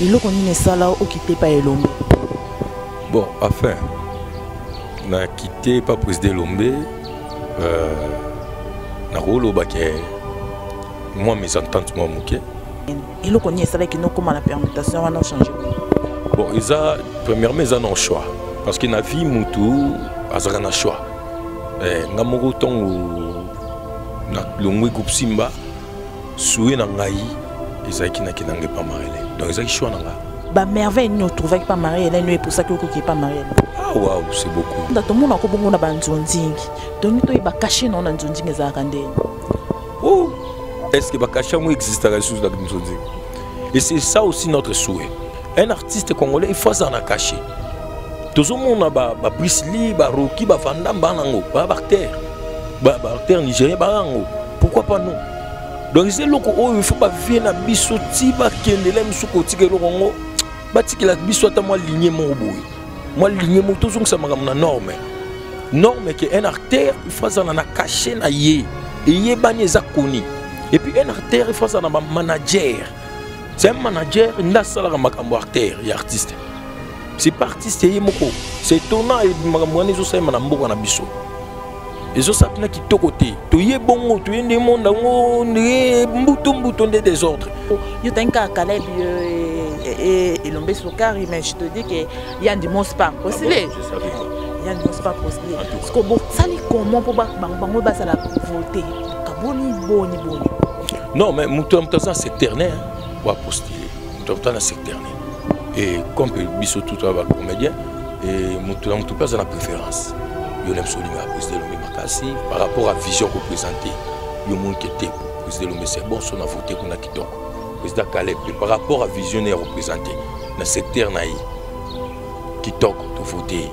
Eloko nini esala okite epai ya Elombe? Bon, enfin, na quitté pas président Elombe, nakoloba ke mwa mésentente mwa moke. Eloko nini esalaki nokóma na permutation wana ochange? Bon, eza premièrement eza non choix, parce que na vie mutu azalaka na choix. Nga moko ntongo nalongwe groupe Simba, souhait na ngai ezalaki nakendanga epa Marie-Hélène, donc ezalaki choix na nga. Bamerveille nini otrouvaki pa Marie-Hélène oyo epusaki okoki epa Marie-Hélène? Ah waouh, c'est beaucoup. Nda tomona ko bongo na banzonzingi, tongi toyeba cachet na yo na nzonzingi ezalaka ndeni? Oh, est-ce que bacachet yango existaka lisusu na nzonzingi? Et c'est ça aussi notre souhait, un artiste congolais, il faut azala na cachet. Tozomona baBruce Lee, baRocky, baVandam, baa nango, baa baacteur, baacteur nigérien baa yango, pourquoi pas nous? Donc eza eloko oyo il faut bavie na biso ti bakendela misu kotika eloko yango, batikela biso ata mwa ligne moko boye, mwa ligne moko, tozongisa makambo na norme ke un acteur, il faut azala na cachet na ye eyebani, eza koni. Et puis un acteur, il faut azala na bamanager. C'est un manager nde asalaka makambo acteur ya artiste, c'est pas artiste ye moko. C'est étonnant, makambo wana ezosalema na mboka na biso, ezosala mpena kitoko te. Toye bongo, toye nde monde yango nde mbutu mbutu nde désordre. Yo tangi kaka Caleb, Elombe Sukari, mais je te dis que Yandi Mospa postulé. Yandi Mospa postulé. Parce que bosali comment mpo bango bazala vote kaboni boni boni? Non, mais moto ya moto aza na secteur ne bapostule, moto ya moto aza na secteur ne. Et comme biso tout toya bacomédien, et moto na moto mpe aza na préférence. Yo na biso olingaka président Elombe makasi par rapport à vision koprésente yo, moni ke te, président Elombe c'est bon, so na vote kuna kitoko. Président Caleb mpe par rapport à vision ne ya koprésente na secteur na ye kitoko, tovote ye.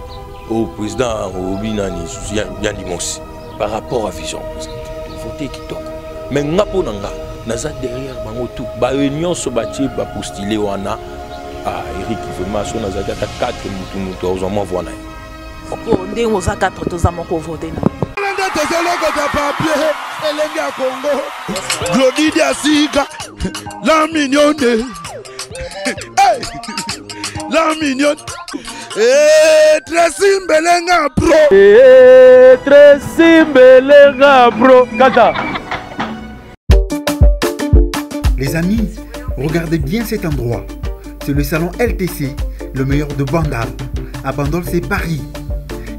Oyo président obi nani susu, Yandi Mosi, par rapport à vision présente, tovote kitoko. Mais nga, mpo na nga, naza derrière bango tout, bayo nyonso batie bapostule wana. Ah, Eric, vraiment, so nazalaki ata 4, mutu mutu azwa mwa voix na ye. Po ndenge oza 4, toza moko vote na nde tozolokota papier elenge ya Kongo. Glodi Diasika, la mignonne. Hey! La mignonne. Eh, Tracy Mbelenga Pro. Eh, Tracy Mbelenga Pro. Kaka. Les amis, regardez bien cet endroit. C'est le salon LTC, le meilleur de Bandal. À Bandol, c'est Paris.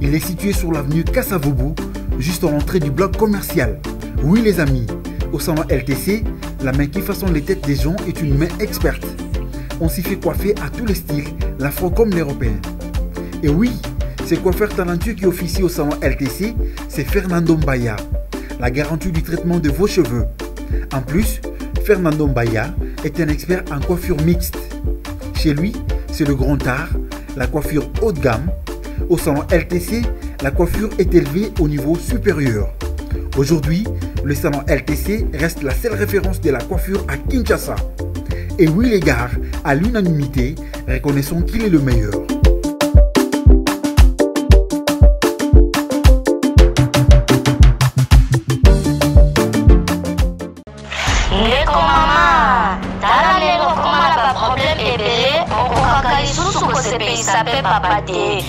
Il est situé sur l'avenue Kasavubu, juste en l'entrée du bloc commercial. Oui les amis, au salon LTC, la main qui façonne les têtes des gens est une main experte. On s'y fait coiffer à tous les styles, l'afro comme l'européen. Et oui, ce coiffeur talentueux qui officie au salon LTC, c'est Fernando Mbaya, la garantie du traitement de vos cheveux. En plus, Fernando Mbaya est un expert en coiffure mixte. Chez lui, c'est le grand art, la coiffure haut de gamme. Au salon LTC, la coiffure est élevée au niveau supérieur. Aujourd'hui, le salon LTC reste la seule référence de la coiffure à Kinshasa. Et oui les gars, à l'unanimité, reconnaissons qu'il est le meilleur. Ndeko mama, tala ndenge okoma na baproblème ebele, okokaka lisusu kosepelisa mpe papa te.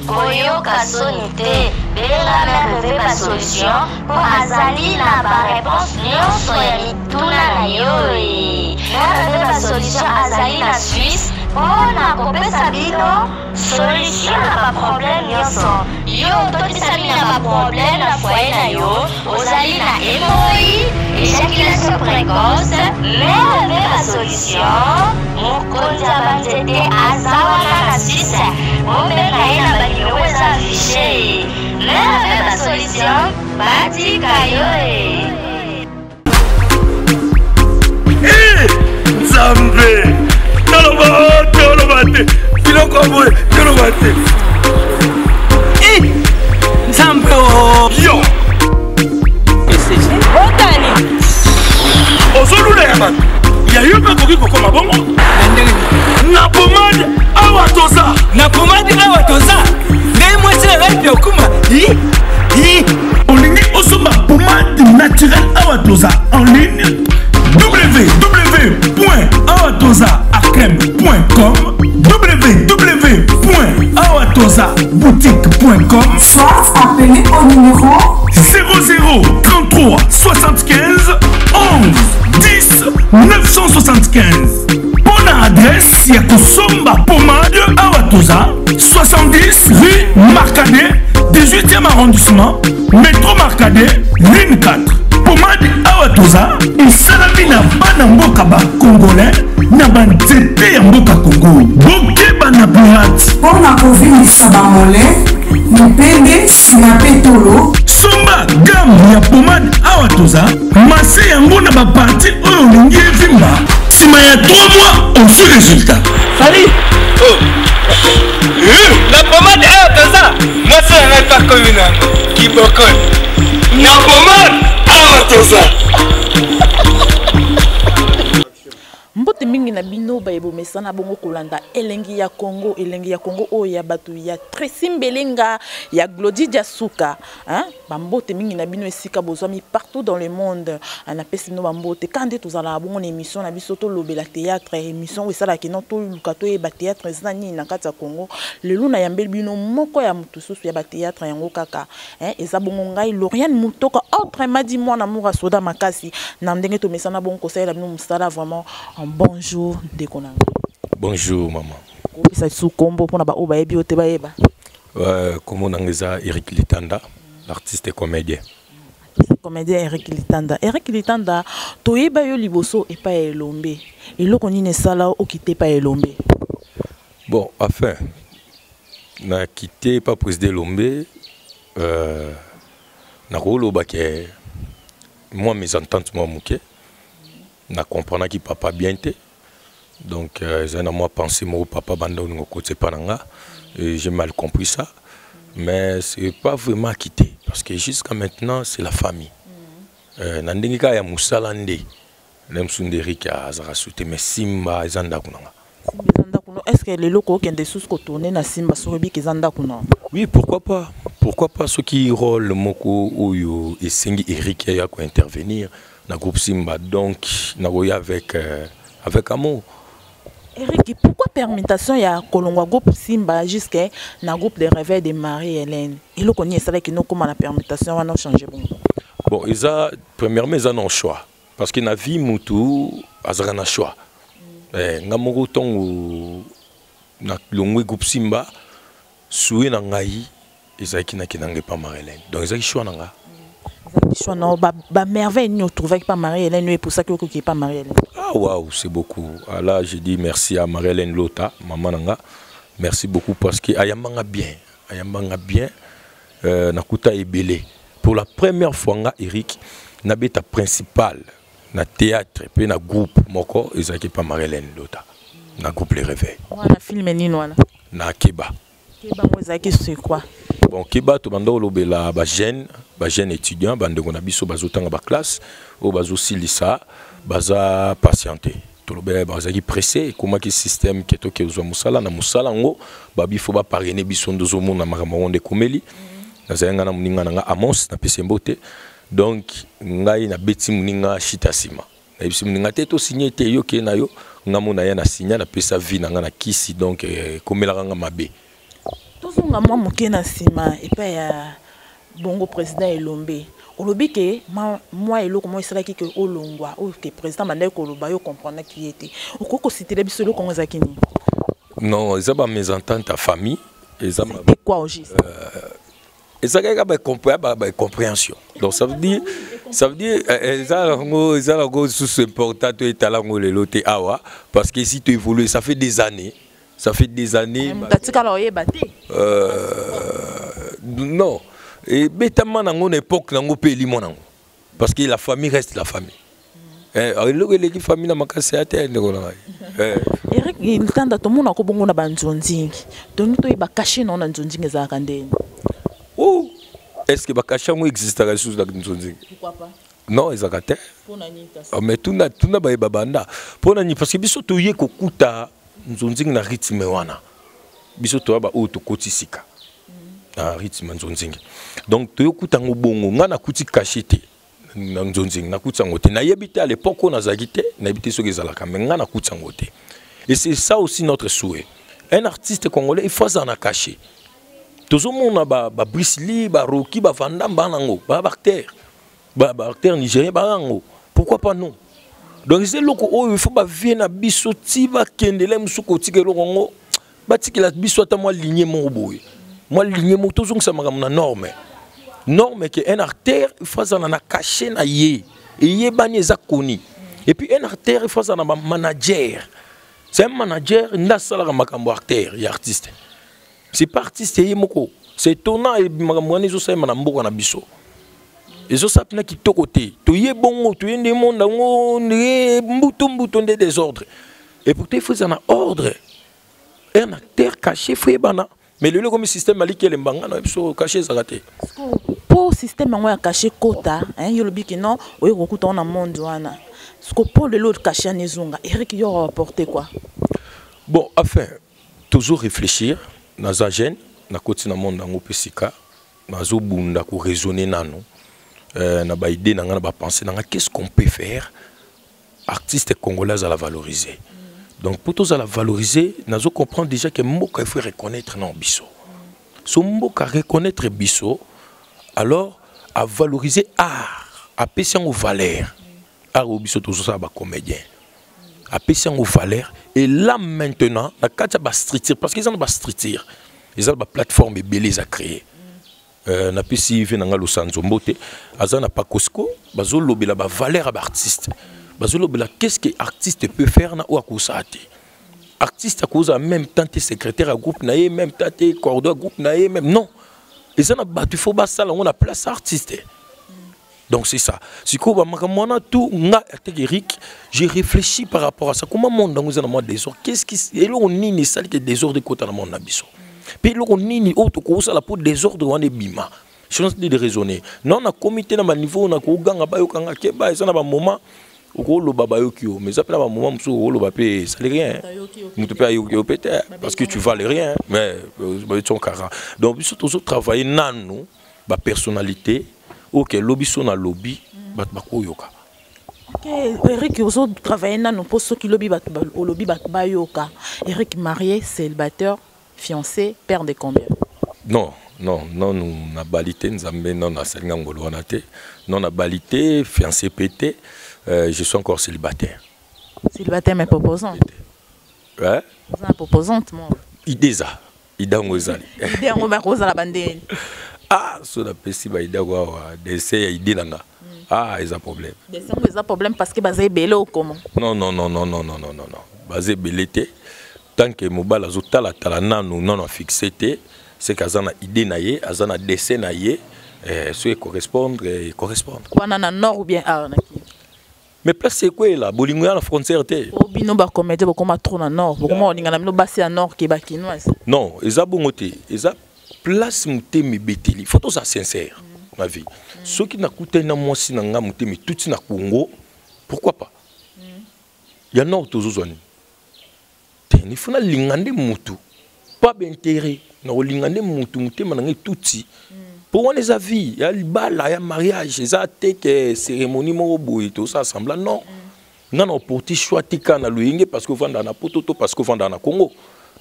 Koyoka soni te, benga Mère Ve Basolution mpo azali na baréponse nyonso ya mituna na yo. E Mère Ve Basolution azali na Suisse mpo na kopesa bino solution na baproblème nyonso. Yo ototisami na baproblème na foyer na yo, ozali na hémorroïde, éjaculation précoce, Mère Ve Basolution, mokonzi ya banzete, aza wana na Suisse. Bobenga ye na banimero eza affiché. Mère Ve Basolution, batika yo e. Nzambe, toloba o toloba te, biloko ya boye toloba te. Nzambe o yo otali ozolula ya bato ya yo mpe akoki kokoma bongo na ndenge nini? Na pomade awa toza. Na pomade awa toza, ngai mwasi na ngai mpe okuma i i. Olingi osomba pomade naturelle Awa Toza en ligne, www awatoza acrème. Com, www.awatozaboutique.com. Soit appelez au numéro 00 33 75 11 10 975. Mpo na adresse ya kosomba pomade awa toza 70 rue Marcadet, 18e arrondissement, métro Marcadet, ligne 4. Pomade awa toza esalami na bana mboka ba congolais na banzete ya mboka Congo. Bokeba na pirate. Mpo na kovimbisa bamole, mipende, nsima mpe tolo. Somba gamme ya pomade awa toza, mase yango na baparti oyo olingi evimba. Nsima ya 3 mois ozwi résultat. Fally! Oh. Na pomade awa toza, mwasi na ngai mpe akomi na yango kibokoli. Na pomade awa toza. Mbote mingi na bino baye bomesana bongo kolanda Elengi ya Congo, Elengi ya Congo oyo ya bato ya Tracy Mbelenga, ya Glody Diasuka, hein? Bambote mingi na bino esika bozwami partout dans le monde. Napesi bino bambote. Kaka nde tozalaka bongo na émission na biso tolobela théâtre, émission oyo esalaka kino toluka toyeba théâtre eza nini na kati ya Congo. Lelo nayambeli bino moko ya moto susu ya ba théâtre yango kaka, hein? Eza bongo ngai Lauriane Mutoka, autrement dit mwana Moura Soda makasi, na ndenge tomesana bongo kosalela bino mosala. Vraiment bonjour ndeko na ngai. Bonjour maman. Kopesa lisusu kombo mpona baoyo bayebi yo te bayeba. Kombo na ngai eza Eric Litanda, l'artiste et comédien. Artiste comédien Eric Litanda. Eric Litanda, toyeba yo liboso epai ya Elombe. Eloko nini esala okite epai ya Elombe? Bon, enfin, na quitté pas président Elombe, na koloba ke moi mes ententes moi moke, na comprenaki papa bien te. Donc ezali na mwa pensée moko papa banda olingo kotia epa na nga, et j'ai mal compris ça, mais c'est pas vraiment quitté parce que jusqu'à maintenant c'est la famille. Na ndenge kaka ya mosala nde na mosusu nde Eric azalaka su te, mais Simba eza ndako na nga. Simba eza ndako na, est-ce que lelo kokende susu kotourner na Simba soki obiki eza ndako na? Oui, pourquoi pas? Pourquoi pas soki rôle moko oyo esengi Eric ya ko intervenir na groupe Simba, donc nakoya avec amour. Eric, pourquoi permutation ya kolongwa groupe Simba jusqu'à na groupe de réveil de Marie-Hélène? Eloko nini esalaki no koma na permutation wana changer bongo? Bon, eza premièrement eza non choix, parce que na vie mutu azalaka na choix. Nga moko ntongo na longwe groupe Simba, souhait na ngai ezalaki nakendanga epa Marie-Hélène. Donc ezalaki choix na nga. Ezalaki choix na ba, ba merveille nini otrouvaki pa Marie-Hélène oyo epusaki okoki epa Marie-Hélène? Ah waouh, c'est beaucoup. Ah, là, je dis merci à Marie-Hélène Lota, maman na nga. Merci beaucoup parce que ayambanga bien, ayambanga bien. Nakuta ebele. Pour la première fois nga Eric nabeta principal na théâtre pe na groupe moko ezalaki pa Marie-Hélène Lota na groupe Les Réveils. Wana film nini wana? Na Keba. Keba ngo ezalaki sur quoi? Bon, Keba to banda olobela ba jeune, ba jeune étudiant, ba ndeko na biso bazotanga ba classe, oyo bazosilisa, baza patienté. Tolobela bazalaki pressé, ekomaki système ke toke kozwa mosala, na mosala ngo, babi faut ba parrainer biso ndozomona makambo ngo nde ekomeli. Nazali nga na moninga na nga Amos, napesi ye mbote. Donc ngai nabeti moninga shita nsima. Nayebisi moninga te to signer te, yo ke na yo, nga mona ya na signer, napesa vie na nga na kisi, donc ekomelaka nga mabe. Tozonga mwa moke na nsima epai ya bongo président Elombe. Olobi ke mwa eloko moko esalaki ke olongwa, oyo ke président bandaki koloba yo comprendaki ye te. Okoki kositela biso eloko yango ezalaki nini? Non, eza ba mésentente ya famille. Eza ma- C'était quoi au juste? Ezalaki kaka ba incompréhension. Donc ça veut dire, eza yango, eza yango susu important to etala yango lelo te awa, parce que si tu évolues, ça fait des années. Ça fait des années. Mais moto atikala oyeba te. Non. Et betama nango na époque nango pe elimo nango. Parce que la famille reste la famille. Eloko eleki famille na makasi ya te, ndeko na ngai. Eric Litanda, tomona ko bongo na ba nzonzingi. Toni toyeba cachet na nzonzingi ezalaka ndeni. Oh, est-ce que ba cachet yango existaka lisusu na nzonzingi? Pourquoi pas? Non, ezalaka te. Mpona nini kasi? Ah, mais tuna bayeba banda. Mpona nini? Parce que biso toye kokuta nzonzingi na rythme wana. Biso toya ba oyo tokoti sika na rythme nzonzingi. Donc toye kokuta yango bongo, nga nakuti cachet te na nzonzingi, nakuti yango te. Nayebi te à l'époque oyo nazalaki te, nayebi te soki ezalaka, mais nga nakuti yango te. Et c'est ça aussi notre souhait. Un artiste congolais, il faut azala na cachet. Tozomona ba, ba Bruce Lee, ba Rocky, ba Van Damme, ba nango, ba acteur, ba acteur nigérien, ba nango. Pourquoi pas nous? Donc c'est eloko oyo il faut ba vie na biso ti bakendele mosusu kotika eloko yango, batikela biso ata mwa ligne moko boye, mwa ligne moko, tozongisa makambo na norme. Norme ke un acteur il faut azala na cachet na ye, eyebani, eza koni. Et puis un acteur, il faut azala na ba manager. C'est un manager nde asalaka makambo acteur ya artiste, c'est pas artiste ye moko. C'est étonnant, makambo wana ezosalema na mboka na biso, ezosala mpena kitoko te. Toye bongo, toye nde monde yango nde mbutu mbutu nde désordre. Et pourtant il faut ezala na ordre. Un acteur, cachet faut yebana. Mais lelo ekomi système aliki elembanga na biso, cachet ezalaka te. Mpo système yango ya cachet kota, yo olobi ke non, oye kokuta ngo na monde wana. Siko mpo lelo cachet wana ezonga, Eric, yo apporter quoi? Bon, enfin, toujours réfléchir. Naza jeune, nakoti na monde yango mpe sika, nazobunda koraisonner nano na baidée na nga, na bapensée na nga, qu'est-ce qu'on peut faire artiste congolais azala valoriser. Donc mpo tozala valoriser, nazo comprendre déjà ke mboka, il faut reconnaître na biso. So mboka reconnaître biso, alors avaloriser art, apesi yango valeur. Art oyo biso tozosala, bacomédien, apesi yango valeur. Et là maintenant, na kati ya bastructure, parce que eza na bastructure, eza na baplateforme ebele eza créé. Napesi ve na nga losanzo mbote, aza na Pakosco, bazolobela bavaleur ya baartiste, bazolobela qu'est-ce que artiste peut faire na oyo akosala te. Artiste akozala même temps te secrétaire ya groupe na ye, même temps te coordo ya groupe na ye, même non. Eza na bato, il faut basala yango na place artiste. Donc c'est ça. Sikoyo bamakambo wana tout, nga ateke Eric, j'ai réfléchi par rapport à ça, comment monde yango eza na mwa désordre. Qu'est-ce qui, eloko nini esali ke désordre ekota na monde na biso, mpe eloko nini oyo tokosala mpo désordre wana ebima? Je suis en train de raisonner. Non, nakomi te na baniveau nakoganga bayokanga. Keba, eza na bamoment okoloba bayoki yo, mais eza mpe na bamoment mosusu okoloba mpe esali rien, moto mpe ayoki yo mpe te, parce que tu vales rien. Mais bayoti kara. Donc biso tozotravaille nanu bapersonnalité oyo ke lobi so na lobi bato bakoyoka. Ok, Eric, ozotravaille nanu mpo soki lobi bato olobi, bato bayoka. Eric, marié, célibataire, fiancé, père de combien? Non, non, nanu nabali te. Nzambe nanu asalinga ngolo wana te. Non, nabali te, fiancé mpe te. Je suis encore célibataire. Célibataire mais proposant? Ouais. Oza na proposante mo? Idée eza, idée yango ezali. Idée yango bakozala bandeni? Ah, so napesi baidée yango awa, dessin ya idée na nga, ah, eza problème. Dessin yango eza problème parce que baza ebele okoma? Non, non, non, non, non, non, non, non, non, baza ebele te. Tant que mobali azotalatala nanu, nano afixe te, c'est que aza na idée na ye, aza na dessin na ye. Soki ecorrespondre, ecorrespondre. Wana na nord ou bien awa na Kini? Mais place ekwela bolingo ya na frontière te. Po bino bacomédien bokoma trop na nord, bokoma kolinga na bino basi ya nord ke bakinoise. Non, eza bongo te. Eza place motema ebeteli. Faut tozala sincère na vie. Soki nakutani na mwasi na nga, motema etuti na Congo, pourquoi pas ya nord? Tozozwa nini te? Il faut nalinga nde motu, pas baintérêt. Na kolinga nde motu, motema na ngai etuti, mpo wana eza vie ya libala, ya mariage. Eza te ke cérémonie moko boye tosala semblant. Non, nga na oporte choix te kaka na loyenge parce que ovandaka na Poto to parce que ovandaka na Congo.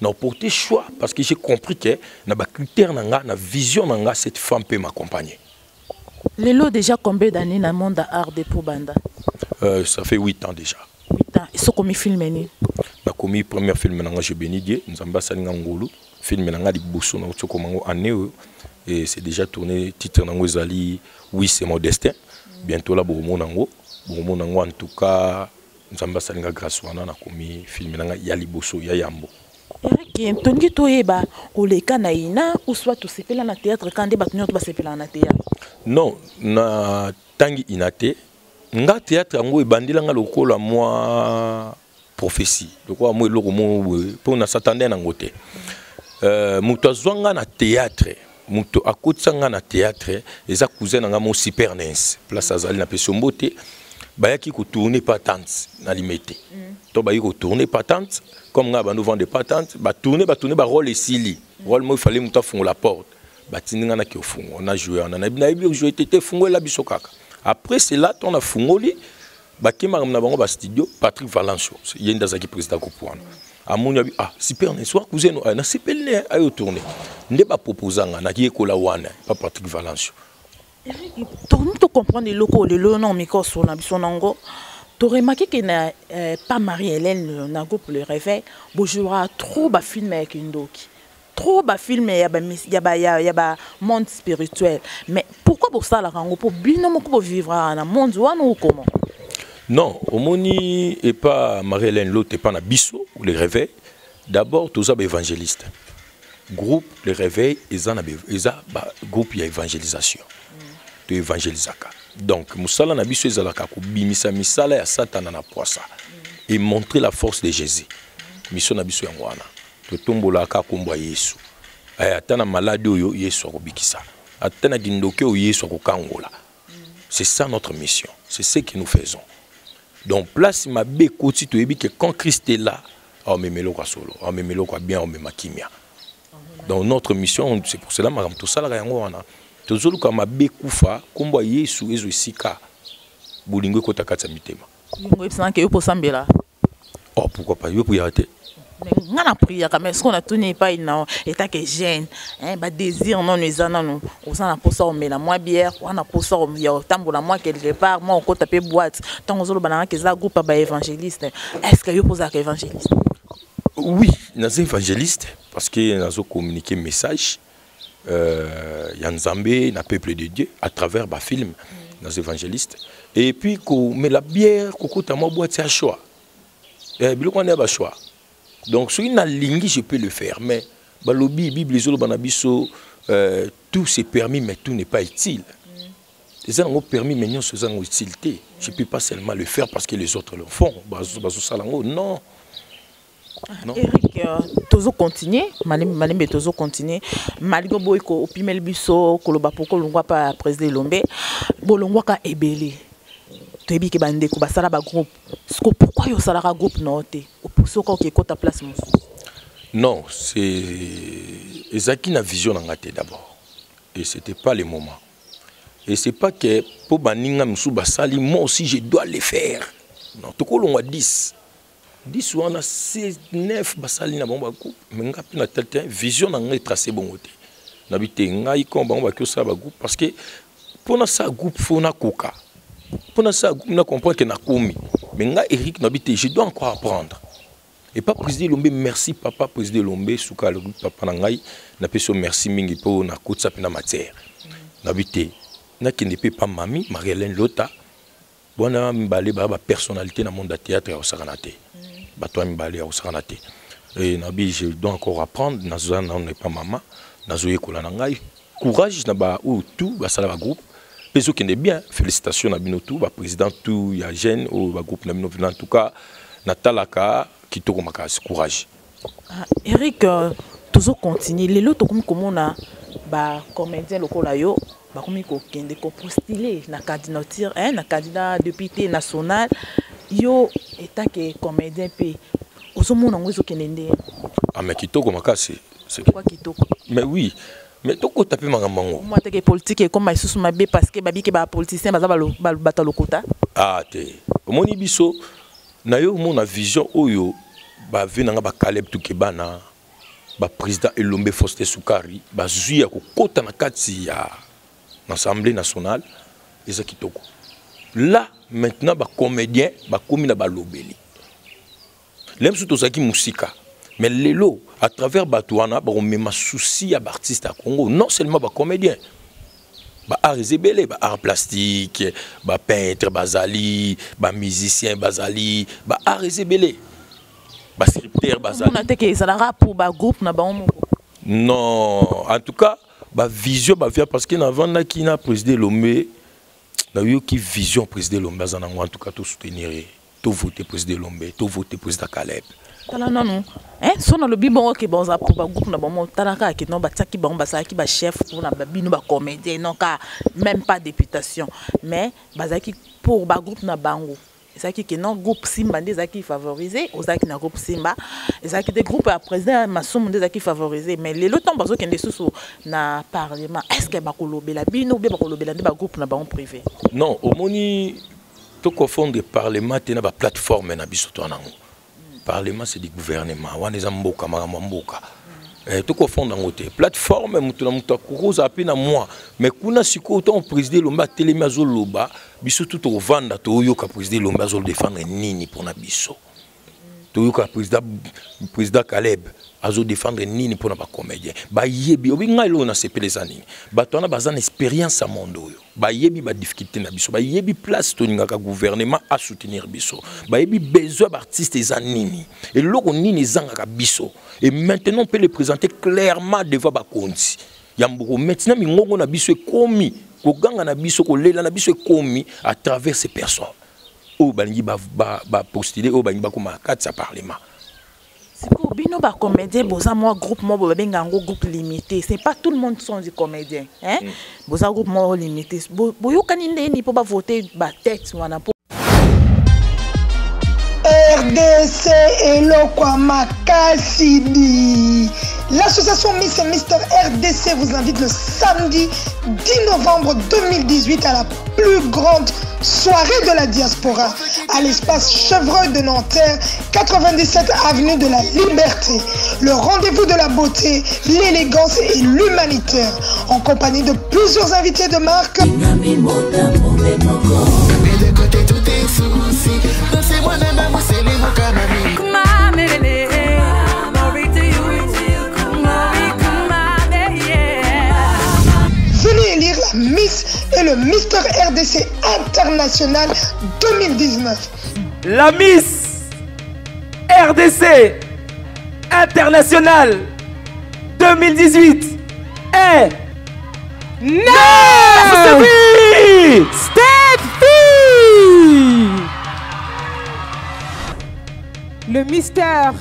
Na oporte choix parce que j'ai compris que na bacritère na nga, na vision na nga, cette femme peut m'accompagner. Lelo déjà combien d'années na monde ya art de po banda? Ça fait 8 ans déjà. 8 ans. Sokomi film nini? Nakomi première film na nga, je bénis Dieu, Nzambe asali nga ngolu. Film na nga liboso na oti okoma yango année oyo et c'est déjà tourné. Titre nango ezali Oui, c'est mon destin. Bientôt là bokomona yango, bokomona yango. En tout cas, Nzambe asali nga grâce wana, nakomi film na nga ya liboso, ya yambo. Eric, tolingi toyeba, oleka na ina ou soit tosepela na théâtre ka nde bato nyonso basepelaka na théâtre? Non, na tangi ina te. Nga théâtre yango ebandelanga lokola mwa prophétie, lokola mwa eloko moko boye, mpo na s'attendait nango te. Moto azwa nga na théâtre, moto akotisa nga na théâtre, eza cousin na nga mo Super Nens. Place azali, na pesi mbote. Bayaki kotourne patente na Limete to bayaki kotourne patente comme nga bando vendre patente. Batourne, batourne, barole esili, role mo ifale moto afungola porte, batindi nga naki ofungo na joué wana. Nayebi ojoué te te, fungolela biso kaka. Après cela, ntango nafungoli, bakemaka na bango bastudio. Patrick Valencio, ye nde azalaki président groupe wana. Amoni abi ah super ne soir cousin ah, nasepeli ne ayo tourner nde baproposa nga nakiyekola wana pa Patrick Valencio. Tokomi tocomprendre eloko oyo lelo na miko osolo na biso nango. Toremarke ke na pa Marie Hélène na groupe Le Réveil bojouera trop bafilme ya kindoki, trop bafilme ya ba, ya ba, ya, ya ba monde spirituel. Mais pourquoi bosalaka yango? Mpo bino moko bovivra na monde wana ou comment? Non, omoni epa Marie Hélène Lotte, epa na biso Le Réveil, d'abord toza baévangéliste. Groupe Le Réveil eza na eza ba groupe ya évangélisation. To évangélisaka. Donc mosala na biso ezalaka kobimisa misala ya Satana na poisa et montrer la force de Jésus. Mission na biso yango wana. Totombolaka kombo ya Yesu. Ata na maladi oyo Yesu akobikisa. Ata na kindoki oyo Yesu akokangola. C'est ça notre mission. C'est ce que nous faisons. Donc place mabe koti toyebi que quand Christ est là, aomemelo kwa solo, aomemelo kwa bien, aomema kimia. Donc notre mission, c'est pour cela makambo tosalaka yango wana. Tozoluka mabe kufa, kombo ya Yesu ezo esika bolingo ekota kati ya mitema. Yango oyebisaka ke yo posambela. Oh, pourquoi pas, yo priaka te. Nga na priaka, mais soki natuni epai na etake jeune, hein, badésir nano eza nano oza na mposa omela mwa bière, oza na mposa ya otambola mwa quelque part, mwa okota mpe boîte. Ntango ozoloba nanga ke eza groupe ya baévangéliste, est ce que yo mpo ozalaka évangéliste? Oui, naza évangéliste parce que nazo communiquer message ya Nzambe na peuple de Dieu à travers ba film. Naza évangéliste et puis komela bière, kokota mwa boîte ya choix, biloko wana ya ba choix. Donc soki nalingi, je peux le faire, mais balobi Bible ezoloba na biso tout c'est permis mais tout n'est pas utile. Eza yango permis mais nyonso eza yango utile te. Je peux pas seulement le faire parce que les autres le font, bazosala yango, non. Non. Eric, tozo continuer, malembe malembe tozo continuer. Malgré boy ko opimel biso koloba poko longwa pa président Lombe, bolongwa ka ebele. Toyebi ke bandeko basala ba groupe. Siko pourquoi yo salaka groupe no te? Opuso ka oke kota place mosusu. Non, c'est ezaki na vision na nga te d'abord. Et c'était pas le moment. Et c'est pas que pour baninga mosusu basali, moi aussi je dois le faire. Non, tokolongwa 10. 10 wana, c'est 9 basali na bango bagroupe, mais nga mpe na tel te vision na ngai tracé bongo te. Nabi te ngai kon bango baki osala bagroupe parce que mpo nasala groupe fo nakoka, mpo nasala groupe na comprendre ke nakomi. Mais ngai Eric nabi te, je dois encore apprendre. Et pas président Lombe, merci papa président Lombe, suka alobi papa na ngai napesi yo merci mingi mpo nakotisa mpe na matière. Nabi te nakende mpe pa mami Marie-Hélène Lota wana mibale baya bapersonnalité na monde ya théâtre ya kosakana te, bato ya mibale ya kosakana te. Et nabi je dois encore apprendre, naza nano epa mama, nazoyekola na ngai. Courage na ba oyo tout basala bagroupe mpe ezokende bien. Félicitation na bino tout baprésident tout ya jeune oyo bagroupe na bino. En tout cas natalaka kitoko makasi, courage. Ah, Eric, tozo continuer. Lelo tokomi komona ba comédien lokola yo bakomi kokende kopostuler na candidature, hein, na candidat député national. Yo etake comédien mpe ozomona yango ezokende ndenge? Ah mais kitoko makasi. Pourquoi kitoko? Mais oui, mais tokota mpe makambo yango. Mwa teke politique ekoma lisusu mabe parce que babiki bapoliticien baza bato ya lokuta. Ah te, omoni biso na yo omona vision oyo bave na nga bakaleb tukebana, baprésident Elombe Faustin Sukari bazwi ya kokota na kati ya assemblée nationale, eza kitoko. Là maintenant bacomédien bakomi na balobeli lelo. Mosusu tozalaki mosika, mais lelo à travers bato wana bakomema souci ya baartiste ya Congo, non seulement bacomédien, baart eza ebele, baart plastique, bapeintre bazali, bamusicien bazali, baart eza ebele, bascripteur bazali. Omona te ke ezalaka pour bagroupe na bango moko? Non, en tout cas bavision bavia parce que navandaki na président Elombe, nayoki vision président Elombe aza nango. En tout cas tosoutenir ye, tovote président Elombe, tovote président Caleb. Tala nanu, hein, so nalobi bongo ke baza pour bagroupe na bango, tala kaka ke non, batiaki bango, bazalaki bachef mpona babino bacomédien, non ka même pas députation, mais bazalaki pour bagroupe na bango. Ezalaki ke non, groupe Simba nde ezalaki favorisé. Ozalaki na groupe Simba, ezalaki te groupe ya président Masumu nde ezalaki favorisé. Mais lelo ntango bazokende susu na parlement, est ce que bakolobela bino ou bien bakolobela nde bagroupe na bango privé? Non, omoni, toconfondre parlement te na baplateforme na biso to nango. Parlement, c'est du gouvernement. Wana eza mboka, makambo ya mboka. Eh, tokofonda yango te. Plateforme, moto na moto akokozala mpe na mwa, mais kuna sikoyo, ntango président Elombe atelemi, azoloba, biso tu tokovanda, toyoka président Elombe azodéfendre nini mpona biso, toyoka président Caleb azodéfendre nini mpona bacomédien. Bayebi obi ngai eloko nasepela eza nini? Bato wana baza na expérience ya monde oyo, bayebi badifficulté na biso, bayebi place tolingaka gouvernement asoutenir biso, bayebi besoin ya baartiste eza nini, eloko nini ezangaka biso. Et maintenant on peut le présenter clairement devant bakonzi ya mboko. Maintenant mingongo na biso ekomi koganga, na biso kolela na biso ekomi à travers ces personnes oyo balingi bapostule, oyo balingi bakóma na kati ya parlement. Sikoyo bino bacomédien, boza mwa groupe moko boye, babenga yango groupe limité. C'est pas tout le monde sont des comédiens, hein? Boza groupe moko limité. Boyokani ndeni mpo bavote batete wana mpo RDC eloko ya makasi di. L'association Miss et Mister RDC vous invite le samedi 10 novembre 2018 à la plus grande soirée de la diaspora à l'espace Chevreuil de Nanterre, 97 avenue de la Liberté. Le rendez-vous de la beauté, l'élégance et l'humanitaire en compagnie de plusieurs invités de marque. Mets de côté tous tes soucis. Dansez-moi même à moi, c'est les mots comme ami. Glory to you, glory yeah. Venez élire la Miss et le Mister RDC International 2019. La Miss RDC International 2018 est Steffi. Steffi. Le Mister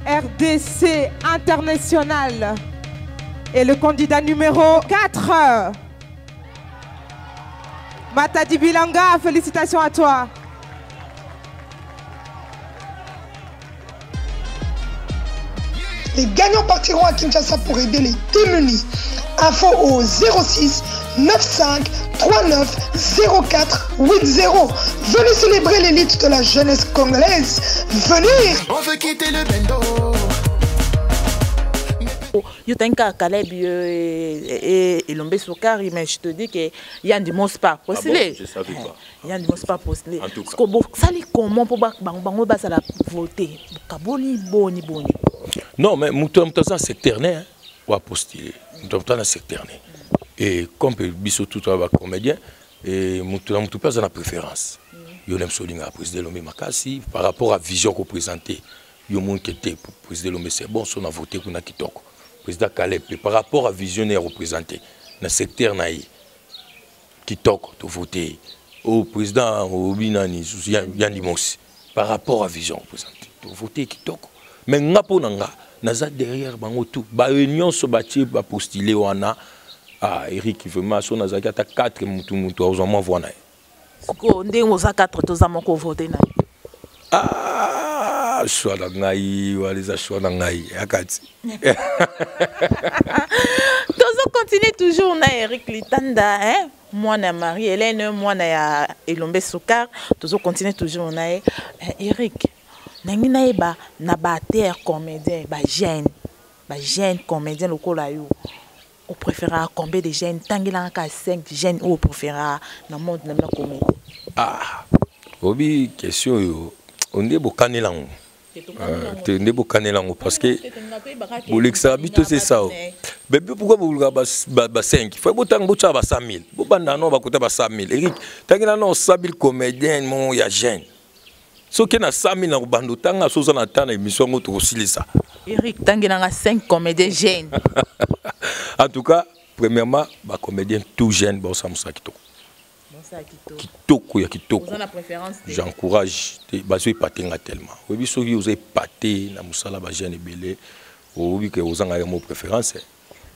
RDC International est le candidat numéro 4. Matadi Bilanga, félicitations à toi. Les gagnants partiront à Kinshasa pour aider les démunis. Info au 06 95 39 04 80. Venez célébrer l'élite de la jeunesse congolaise. Venez. On veut quitter le bendo. Yo tangi kaka Caleb et Elombe Sukari, mais je te dis que Yandi Mospa postulé. Ah bon? Je savais pas. Yandi Mospa postulé. En tout cas. Parce que bosali comment mpo bango bazala voter kaboni boni boni? Non, mais moto moto aza secteur ne, hein, oyo apostule, moto moto aza na secteur ne. Et comme biso tout toza bacomédien, et moto na moto mpe aza na préférence. Yo na biso olingaka président Elombe makasi par rapport à vision koprésente yo, monke te, président Elombe, c'est bon, so na vote kuna kitoko. Président Caleb mpe, par rapport à vision ne ya représente na secteur na ye, kitoko, tovote ye. Oyo président obi nani susu, Yandi Mosi, par rapport à vision représente, tovote ye kitoko. Mais nga, mpo na nga, naza derrière bango tout, bayo nyonso batie bapostule wana. Ah, Eric, vraiment, so nazalaki ata 4, mutu mutu azwa mwa voix na ye. Sikoyo ndenge oza 4, toza moko, vote na ye? Ah, choix na ngai wana eza choix na ngai ya kati. Tozocontinue toujours na Eric Litanda, hein? Mwana ya Marie Hélène, mwana ya Elombe Sukar. Tozocontinue toujours na ye. Eh, Eric, nangi nayeba na baacteur comédien, bajeune, bajeune comédien lokola yo, opréférera combien de jeunes? Ntangelanga kaka 5 jeunes oyo opréférera na monde na bino comédie. Ah, obi question oyo onde bokanela yango te, nde bokanela yango, parce que bolekisaka biso, c'est ça. Mais pourquoi bolukaka ba 5? Faut botanga, botyaka ba 100 000, bobanda no bakota ba 100 000. Eric, tangela no 100 000 comédien mo ya jeune. Soki na 100 000 na kobanda otanga, so oza na ta na émission yango, tokosilisa. Eric, tangelanga 5 comédien jeune. En tout cas, premièrement, bacomédien tout jeune baosala mosala kitoko, kitoko ya kitoko. J'encourage te, bazo epate nga tellement. Oyebi, soki oza epate na mosala bajeune ebele, oyebi ke ozanga mo préférence.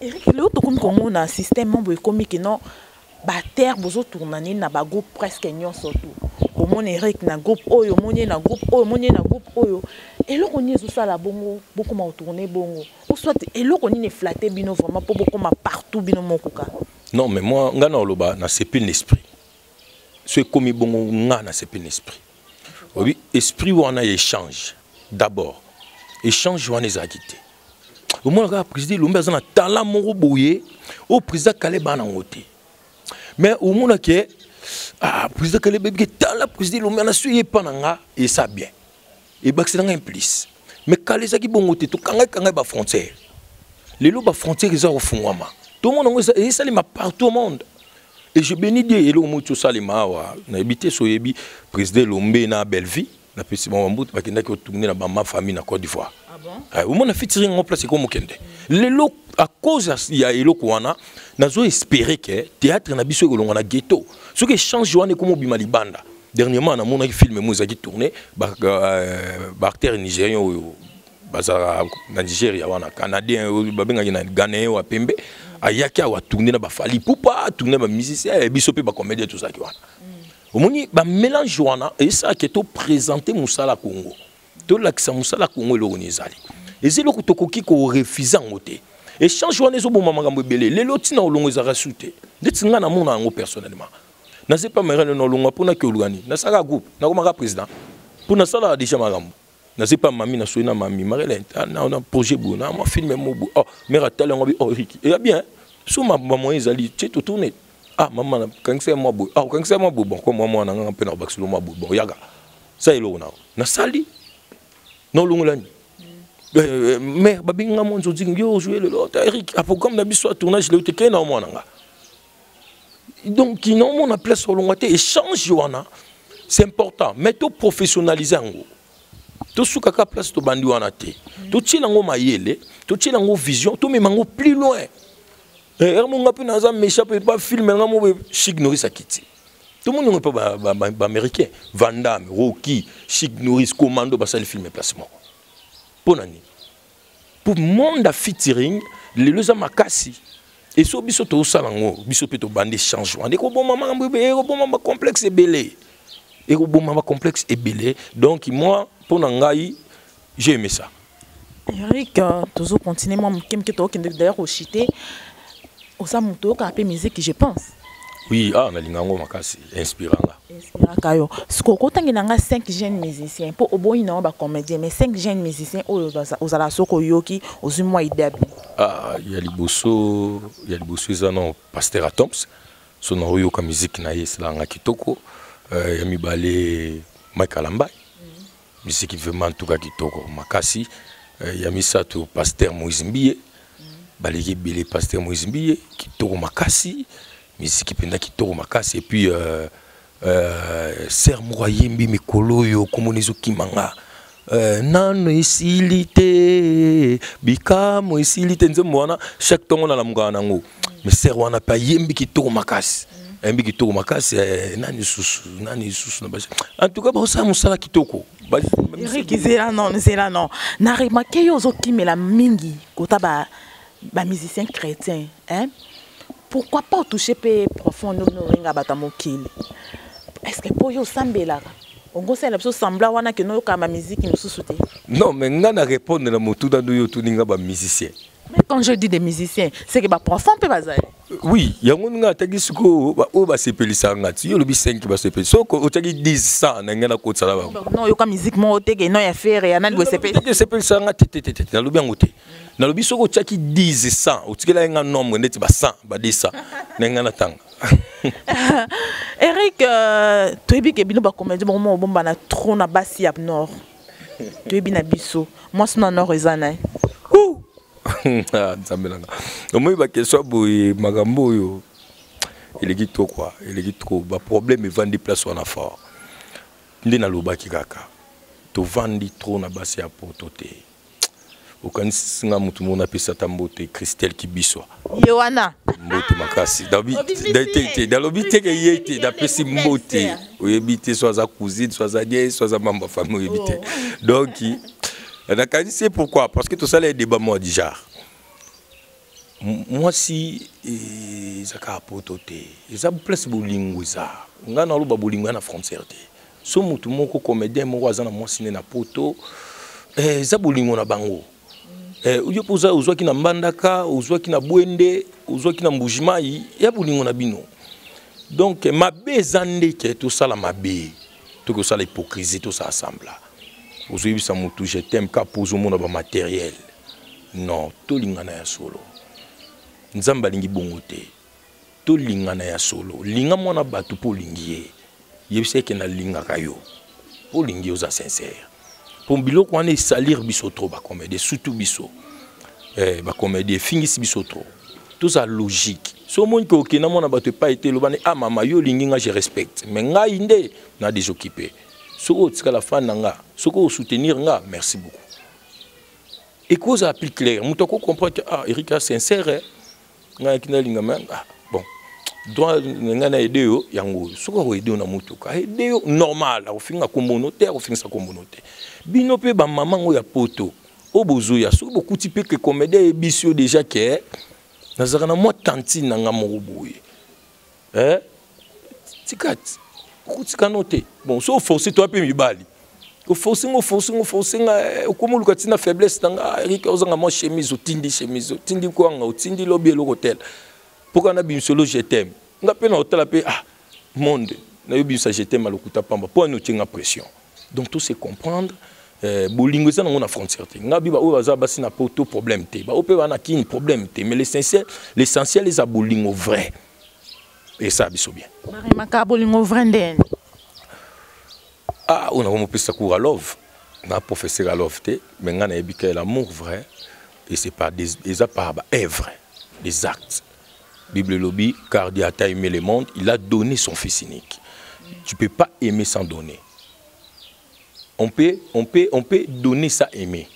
Eric, lelo tokomi komona système mo boye ekomi ke non, baterre bozotourna nini na bagroupe presque nyonso tu. Omoni Eric na groupe oyo, omoni ye na groupe oyo, omoni ye na groupe oyo. Eloko nini ezosala bongo bokoma kotourne bongo? Ou soit eloko nini eflatte bino vraiment mpo bokoma partout bino moko kaka? Non, mais moi, nga na oloba, nasepeli na esprit. So ekomi bongo, nga nasepeli na esprit. Obi esprit wana ya échange d'abord, échange wana ezalaki te. Omona kaka président Elombe aza na talent moko boye oyo président Caleb ana yango te, mais omona ke ah, président Caleb ebike tala président Elombe ana so ye epa na nga esa bien, ebakisela ngai plus. Mais kala ezalaki bongo te, tokangaki kangai bafrontière. Lelo bafrontière eza kofungwama, tomona yango esalema partout au monde. Et je bénis Dieu. Eloko moko tosalema awa, nayebi te so oyebi président Elombe na Bellevie, napesi bango bambutu, bakendaki kotourner na bama famille na Côte d'Ivoire. Ah bon? Omona featuring yango place ekomokende lelo à cause ya eloko wana. Nazo espérer ke théâtre na biso ekolongwa na ghetto soki échange wana ekomobima libanda. Dernièrement namonaki film mo ezalaki tourné, baacteur nigérien oyo bazalaka na Nigeria wana, canadien oyo babengaki na ghanéen oyo apembe, ayaki awa tourné na baFally Ipupa, tourné bamusicien biso mpe bacomédien tozalaki wana. Omoni bamélange wana esalaki toprésente mosala Congo, tolakisa mosala Congo. Eloko nini ezali, eza eloko tokoki korefuser yango te. Échange wana ezoboma makambo ebele. Lelo ntina olongo ezalaka su te. Ndeti ngai namona yango personnellement, naza pa merene na olongwa mpona ke olukani nasalaka groupe, nakomaka président mpo nasalaka déjà makambo. Naza pa mami, nasoyi na mami Marele na projet boye na mwa film mo boye. Oh, mare atali yango bi: "Oh Eric, eya bien so bamoyen ezali tie totourne." "Ah mama, nakangisa ye mwa boye." "Ah, okangisa ye mwa boye, bon, ko mwa mwana nganga mpe na kobakiselo mwa boye, bon, yaka sa eloko nao nasali naolongolani." Mare babengi nga mwa nzonzi: "Yo ojouer lelo ta Eric a programme na biso ya tournage lelo te, kei na omwana nga." Donc naomona place olongwa te. Échange wana, c'est important, mais toprofessionnaliser yango. Tosukaka place tobandi wana te, totiela yango mayele, totiela yango vision, tomema yango plus loin. Ermonga mpe naza méchant mpe bafilm nga mo Chic Norris akiti, tomoni yango mpe baaméricain Van Damme, Rocky, Chic Norris, Commando, basali film place moko. Mpo na nini? Pour monde ya featuring lelo eza makasi. Eso biso tozosala yango, biso mpe tobandi échange wana, ekoboma makambo, ekoboma bacomplexe ebele, ekoboma bacomplexe ebele. Donc moi, mpo na ngai, j'ai aimé ça. Eric, tozocontinue mwa moke moke, tokokende d'ailleurs kochite. Oza moto oyokaka mpe musique, je pense. Oui, ah, nalinga yango makasi, inspiranga. Inspiraka yo. Sikoyo okotangela nga 5 jeunes musiciens, mpo oboyi nango bacomédien, mais 5 jeunes musiciens oyo ozala soki oyoki, ozwi mwa idée ya bien. Ah, ya liboso eza no Pasteur Atoms. So na oyoka musique na ye, esalanga kitoko. Ya mibale, Mike Alambai, musique vraiment en tout cas kitoko makasi. Ya misato, Pasteur Moïse Mbiye. Baleki ebele. Pasteur Moïse Mbiye, kitoko makasi, musique mpenza kitoko makasi. Et puis sœur moko ayembi mikolo oyo, komona ezokima nga, nano esili te, bikamo esili te. Nzembo wana, chaque ntongo nalamukaka nango. Mais sœur wana mpe ayembi kitoko makasi, ayembi kitoko makasi. Nani lisusu na basi? En tout cas baosala mosala kitoko. Eric, zela non, zela non, na remarquer yo ozokimela mingi kota bamusicien chrétien, hein? Pourquoi pas otouche mpe profond ndenge oyenga bato ya mokili? Est ce que mpo yo osambelaka, ongosalela biso sembla wana ke noyokaka bamiziki mosusu te? Non, mais nga na répondre na motuna oyo otuni nga, bamusicien. Mais quand je dis des musiciens, c'est que baprofond mpe bazali. Oui, yango nga ataki sikoyo oyo basepelisaka nga ti yo olobi 5 basepeli. Soki otiaki 10, 100 na ngai, nakotisala bango. Non, oyoka musique moko te ke non ya Ferre, ya nani boye sepeli? Esepelisaka nga te, te, te, te. Nalobi yango te. Nalobi soki otiaki 10, 100, otikelaki nga nombre ndeti ba 100, ba 200 na ngai natanga. Eric, toyebi ke bino bacomédien bango moko bombana trop na basi ya nord. Toyebi na biso mwasi na nord eza na ye. Nzambe nanga, omoi baquestion boye, makambo oyo eleki trop quoi, eleki trop. Baproblème evandi place wana fort. Nde nalobaki kaka, tovandi trop na basi ya poto te. Okanisi nga motu moko napesa ata mbote, Christelle Kibiswa. Ye wana. Mbote makasi. Nalobi te ke ye te napesi mbote. Oyebi te so aza cousine, so aza nièce, so aza membre ya famille, oyebi te. Donc nakanisi ye pourquoi? Parce que tosala ye débat moko du genre: mwasi eza kaka poto te, eza place bolingo eza. Ngai naloba bolingo ya na frontière te. So motu moko, comédien moko aza na mwasi ne na poto, eza bolingo na bango. Yo mpo ozwaki na Mbandaka, ozwaki na Bwende, ozwaki na Mbujimai, ya bolingo na bino. Donc mabe eza ndeke tosala mabe. Tokosala hypocrisie, tosala semblant. Ozoyebisa motu je t'aime ka mpo ozomona bamatériel. Non, tolingana ya solo. Nzambe alingi bongo te. Tolingana ya solo. Linga mwana bato mpo olingi ye. Yebisa eke nalingaka yo. Mpo olingi oza sincère. Mpo biloko wana esalir biso trop bacomédie, surtout biso. Eh, bacomédie efingisi biso trop. Toza logique. So omoni ke okenda mwana bato epai te, eloba ne ah mama yo olingi nga je respecte. Mais ngai nde na désoccupé. Soki otikala fan na nga, soki osoutenir nga, merci beaucoup. Ekozala plus clair. Moto ako comprendre que ah Eric a sincère, eh. Ngai nalinga mais ah bon. Droit ngai na aider yo yango. Soki ako aider yo na motuka, aider yo normal, akofinga kombono te, akofingisa kombono te. Bino pe ba mama ngo ya poto, oyo bozoya, soki bokuti pe ke comédien ayebisi yo déjà ke nazalaka na mwa tantine na nga moko boye. Eh? Tika ti. Okutika no te. Bon, so forcer toi pe mibali. Oforce nga, oforce nga, oforce nga, okomi oluka ntina faiblesse na nga, Eric, ozanga mwa chemise, otindi chemise, otindi kwanga, otindi lobi eloko tel. Mpoka na bimisolo je t'aime. Nga pe na otala pe, ah, monde, na yo bimisa je t'aime alokuta pamba, po ani otie nga pression. Donc tout se comprendre, bolingo eza nango na frontière te. Nga bi ba oyo baza basi na poto problème te. Ba oyo pe ba na kini problème te, mais l'essentiel, l'essentiel eza bolingo vrai. Et ça biso bien. Marie Maka bolingo vrai ndeni. Ah, on a komopesa cours à love. Na professeur à love te, mais nga nayebi que l'amour vrai et c'est par des eza par ba œuvres, des actes. Bible lobi car Dieu a tant aimé le monde, il a donné son fils unique. Tu peux pas aimer sans donner. On peut donner sans aimer,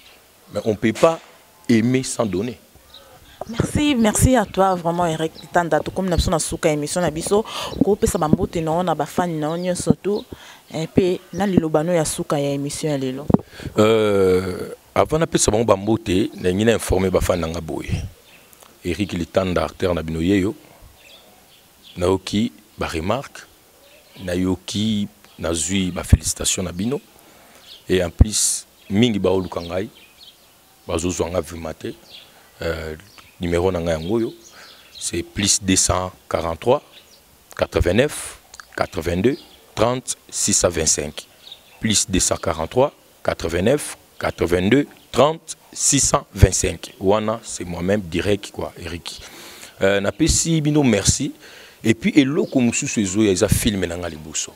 mais on peut pas aimer sans donner. Merci, merci à toi vraiment Eric Tanda. Tout comme na souka émission na biso, ko pesa ba mbote na na ba fan na nyo surtout et puis na liloba no ya souka ya émission ya lelo. Avant na pesa bango ba mbote, na ngina informer ba fan nga boye. Eric Litanda acteur na bino yeyo. Nayoki ba remarque, nayoki nazui ba félicitations na bino et en plus mingi ba oluka ngai bazozwa nga vraiment te. Numéro na ngai yango oyo c'est plus 243 89 82 30 625. Plus 243 89 82 30 625. Wana c'est moi-même direct quoi Eric. Napesi bino merci et puis eloko mosusu ezoya eza film na nga liboso.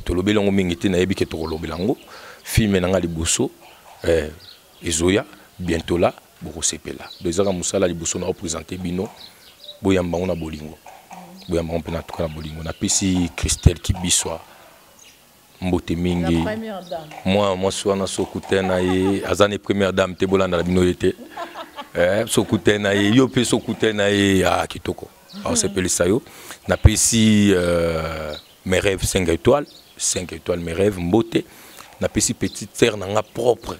Tolobeli yango mingi te, nayebi ke tokolobela yango. Film na nga liboso, ezoya bientôt là bokosepela. Donc ezaka mosala liboso na représenter bino, boyamba ngo na bolingo. Boyamba ngo mpe na tuka na bolingo. Napesi Christelle Kibiswa mbote mingi. La première dame. Moi, moi, sois na sokute na ye, azane première dame te bolanda na bino yete. Sokute na ye, yo pe sokute na ye, ah, kitoko. Alors, c'est pelisa yo. Napesi mes rêves 5 étoiles, 5 étoiles mes rêves mbote. Napesi petite sœur nanga propre.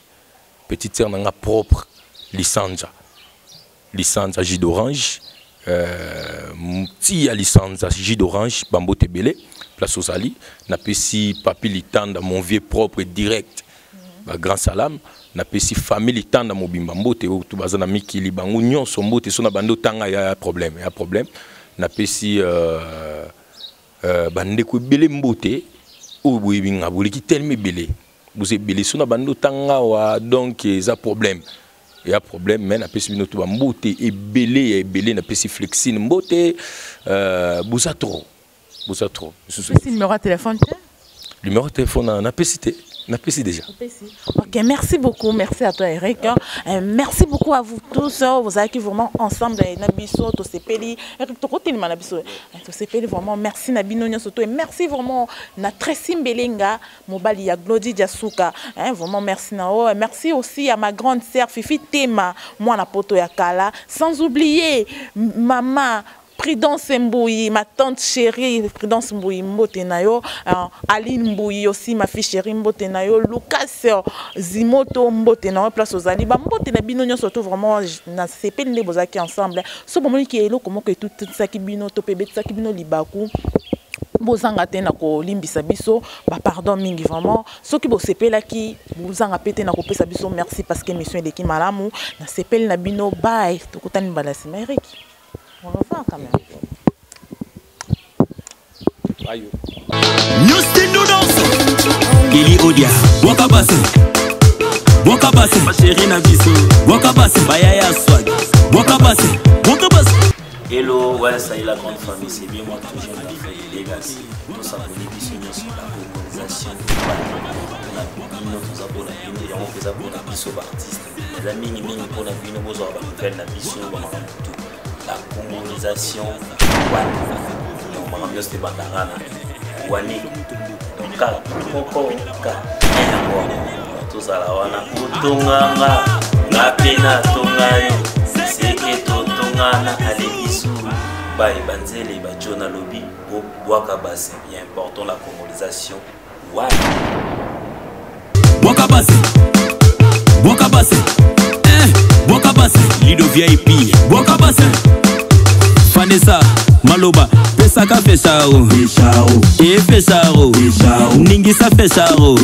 Petite sœur nanga propre Lisanza. Lisanza jus d'orange. Ti ya Lisanza jus d'orange bambote belé place aux ali. Napesi papi Litanda mon vieux propre direct. Ba grand salam. Napesi famille Litanda mobimba mbote oyo tout baza na mikili bango nyonso mbote so na bando tanga ya problème, ya problème. Napesi bandeko ebele mbote oyo boyebi nga boleki tellement ebele. Boza ebele so na bando tanga wa donc eza problème. Ya problème mais napesi bino tout ba mbote ebele ya ebele napesi flexine mbote boza trop. Boza trop. Pesi numéro ya téléphone te? Numéro de téléphone na pesi te. Na pesi déjà. Ok, merci beaucoup, merci à toi Eric. Merci beaucoup à vous tous. Vous avez vraiment ensemble na biso to sepeli. Eric to kotelema na biso. To sepeli vraiment merci na bino nyonso to et merci vraiment na Tracy Mbelenga mobali ya Glody Diasuka. Hein, vraiment merci na o. Merci aussi à ma grande sœur Fifi Tema, mwana poto ya Kala, sans oublier maman Prudence Mbouyi, ma tante chérie Prudence Mbouyi mbote na yo, Aline Mbouyi aussi ma fille chérie mbote na yo, Lucas Zimoto mbote na yo place aux ali ba mbote na bino nyonso tout vraiment na sepeli nde bozalaki ensemble. So bomoni ki eloko moko etutisaki bino to pe betisaki bino libaku. Bozanga te na kolimbisa biso ba pardon mingi vraiment soki bosepelaki bozanga pe te na kopesa biso merci parce que mission eleki malamu na sepeli na bino bye tokutani mbala sima Eric. On va voir quand même. Aïe. New Noodles. Odia. Bwaka base. Bwaka base. Chérie na biso. Bwaka base. Bayaya swag. Bwaka base. Bwaka base. Hello, ouais, ça y est, la grande famille, c'est bien moi toujours la famille Legacy. Nous s'abonner biso nyonso la colonisation na bino toza mpona bino yango mpenza mpona biso baartiste eza mingimingi mpona bino bozwaka banouvelle na biso bamakambo tu la congolization wana donc makambo nyonso tebandaka na wane donc ka moko ka yango wana tozala wana otonganga nga mpe natonga yo seke totongana alebisu baye banzele bajo nalobi bobwaka base ya important la congolisation wana. Bwaka base. Bwaka base. Eh, bwaka base. Lido VIP. Bwaka base. Vanessa Maloba pesaka fesharo e fesharo ningisa fesharo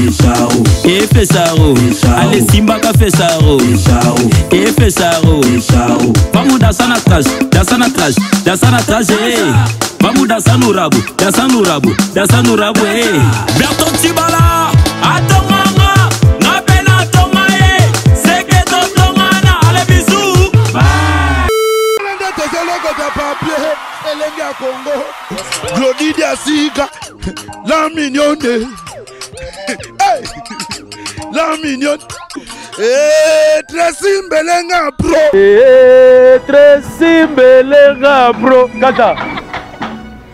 e fesharo ale simbaka fesharo e fesharo. Vamos dançar na trás, dançar na trás, dançar na trás, eh. Vamos dançar no rabo, dançar no rabo, dançar no rabo, eh. Berton Tibala, atonganga, nga pe natonga ye, seke totongana, ale bisous. Nde tozolokota papier elenge ya Congo Glodi Diasika la mignonne hey! La mignonne. Eh, Tracy Mbelenga bro. Eh, Tracy Mbelenga bro. Kaka.